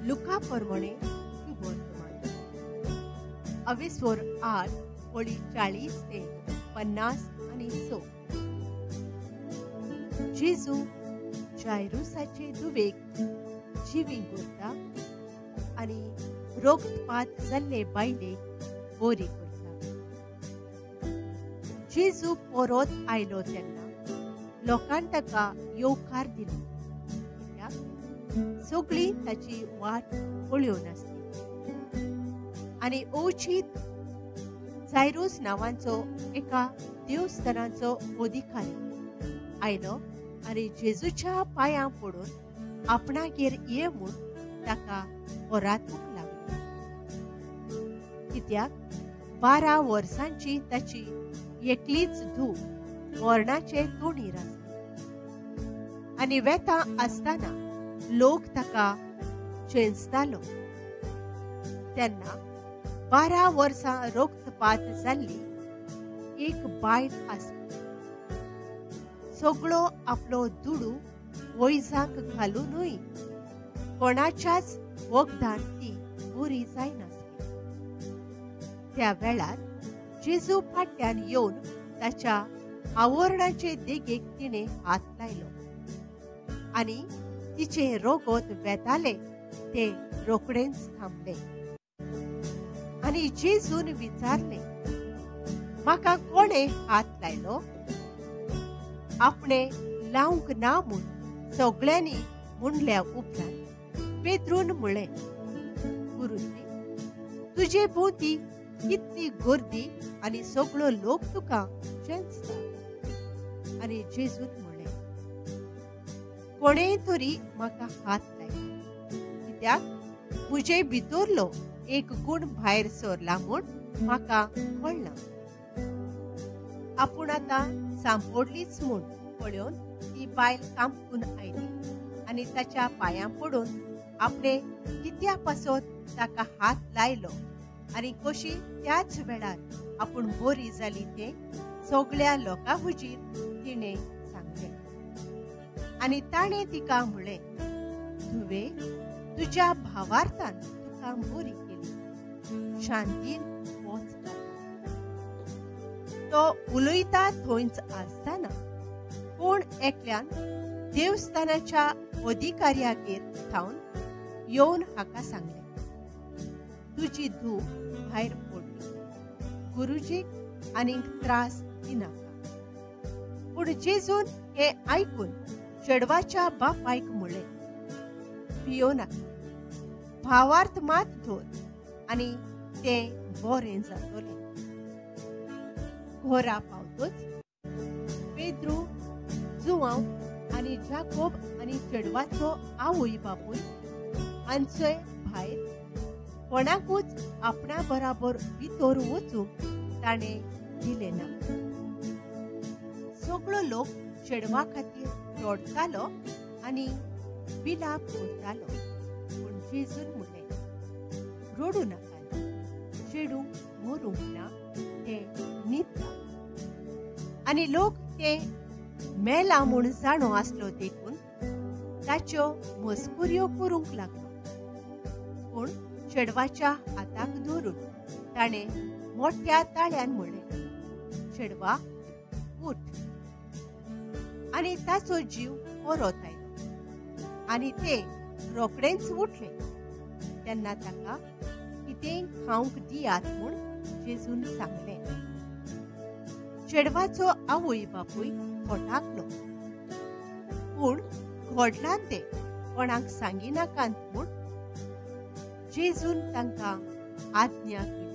लुका प्रमाणे शुभवर्तमान अवेस्वर 8 ओळी 40 ते 56. जेजू जायरुसाचे दुवेक जिवी करता आनी रोगपात जाल्ले बायलेक बरी करता. जेजू परत आयलो तेन्ना लोकान ताका येवकार दिलो, कित्याक सगळीं ताची वाट पळोवन आसली. आनी अवचीत जायरूस नांवाचो एका देवस्थानाचो अधिकारी आयलो आनी जेजूच्या पांयां पडून आपणागेर ये म्हूण ताका परातूंक लागलो, कित्याक 12 वर्सांची ताची एकलीच धूव मरणाचे तोंडीर आसली. आनी वेता आसतना लोक ताका चेंचतालो. तेन्ना 12 वर्सां रक्तपात जाल्ली एक बायल आसली. सगळो आपलो दुडू वैजांक घालुनूय कोणाच्याच वखदान ती बरी जायनासली. त्या वेळार जेजू फाटल्यान येवन ताच्या आवरणाचे देगेक तिणें हात लायलो आनी तिचें रोगत वेतालें तें रोखडेंच थांबलें. आनी जेजून विचारलें, म्हाका कोणें हात लायलो? आपणें लावंक ना म्हूण सगळ्यांनी म्हणल्या उपरांत पेद्रून म्हळें, गुरुजी, तुजे भोंवती कितली गर्दी आनी सगळो लोक तुका चेंचता. आनी जेजून म्हळें, कोणेंय तरी म्हाका हात लायलो, कित्याक म्हजे भितरलो एक गूण भायर सरला म्हूण म्हाका कळना. आपूण आतां सांपडलीच म्हूण पळोवन ती बायल कांपून आयली आनी ताच्या पांयां पडून आपणे कित्या पासत ताका हात लायलो आनी कशी त्याच वेळार आपूण बरी जाली तें सगळ्या लोकां हुजीर तिणें सांगलें. आनी ताणें तिका म्हळें, धुवे, तुज्या भावार्थान तुका बरी केली, शांतीन वच. तो उलयता थंयच आसतना कोण एकल्यान देवस्थानाच्या अधिकाऱ्यागेर थावन येवन हाका सांगलें, तुजी धूव भायर पडली, गुरुजीक आनीक त्रास दिनाका. पूण जेजून हें आयकून चेडवाच्या बापायक म्हळें, भियो नाका, भावार्थ मात धर आनी तें बरें जातलें. घरा पावतच पेद्रू, जुवांव आनी जाकोब आनी चेडवाचो आवय बापूय हांचे भायर कोणाकूच आपणा बराबर भितर वचूंक ताणें दिलें ना. सगळो लोक चेडवा खातीर रडटालो आनी विलाप करतालो. पूण जेजून म्हणलें, रडूं नाका, चेडूं मरूंक ना, तें न्हिदता. आनी लोक तें मेला म्हूण जाणो आसलो देखून ताच्यो मस्कुऱ्यो करूंक लागलो. पूण चेडवाच्या हाताक धरून ताणें मोठ्या ताळ्यान म्हणलें, चेडवा, उठ. आनी ताचो जीव परत आयलो आनी तें रोखडेंच उठलें. तेन्ना ताका कितेंय खावंक दियात म्हूण जेजून सांगलें. चेडवाचो आवय बापूय थोटाकलो, पूण घडलां तें कोणाक सांगिनाकात म्हूण जेजून तांकां आज्ञा केली.